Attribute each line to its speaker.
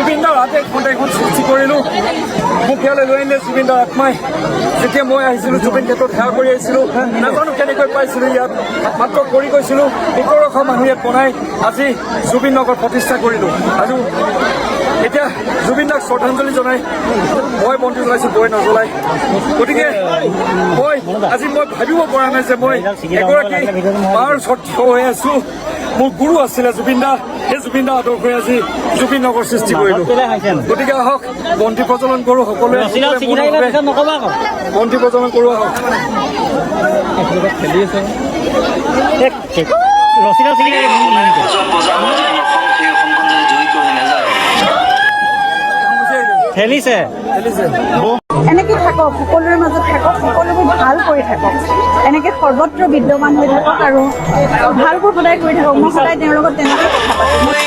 Speaker 1: জুবিনদাৰ আদেশ মতে এখন সৃষ্টি কৰিলোঁ। মোক ইয়ালৈ লৈ আনিলে জুবিনদাৰ আত্মাই। যেতিয়া মই আহিছিলোঁ, জুবিন ক্ষেত্ৰত সেৱা কৰি আহিছিলোঁ, নাজানো কেনেকৈ পাইছিলোঁ ইয়াত, মাত্ৰ কৰি গৈছিলোঁ। 1700 মানুহ ইয়াত বনাই আজি জুবিন নগৰ প্ৰতিষ্ঠা কৰিলোঁ। আৰু এতিয়া জুবিন দাক শ্ৰদ্ধাঞ্জলি জনাই মই বন্তি জ্বলাইছোঁ, বৈ নজ্বলাই। গতিকে মই আজি মই ভাবিব পৰা নাই যে মই এগৰাকী মাৰ ওচৰত থিয় হৈ আছোঁ। মোৰ গুৰু আছিলে জুবিন দা। সেই জুবিন দা আদৰ্শই আজি জুবিন নগৰ সৃষ্টি কৰিলোঁ। গতিকে আহক, বন্তি প্ৰজ্বলন কৰোঁ সকলোৱে।
Speaker 2: ৰছীডাল ছিগি থাকিলে পিছত নক'বা আকৌ।
Speaker 1: বন্তি প্ৰজ্বলন কৰোঁ আহক।
Speaker 2: খেলি আছে। ৰছীডাল ছিগি থাকিলে।
Speaker 3: বজাব যেন অসম, সেই অসমখন যদি জয়ী কৰি নাযায়।
Speaker 2: ঠেলিছে।
Speaker 1: খেলিছে।
Speaker 4: এনেকে থাকক, সকলোৰে মাজত থাকক, সকলোবোৰ ভাল কৰি থাকক, এনেকে সৰ্বত্ৰ বিদ্যমান হৈ থাকক আৰু ভালবোৰ সদায় কৰি থাকক। মই সদায় তেওঁৰ লগত তেনেকে কথা পাতোঁ।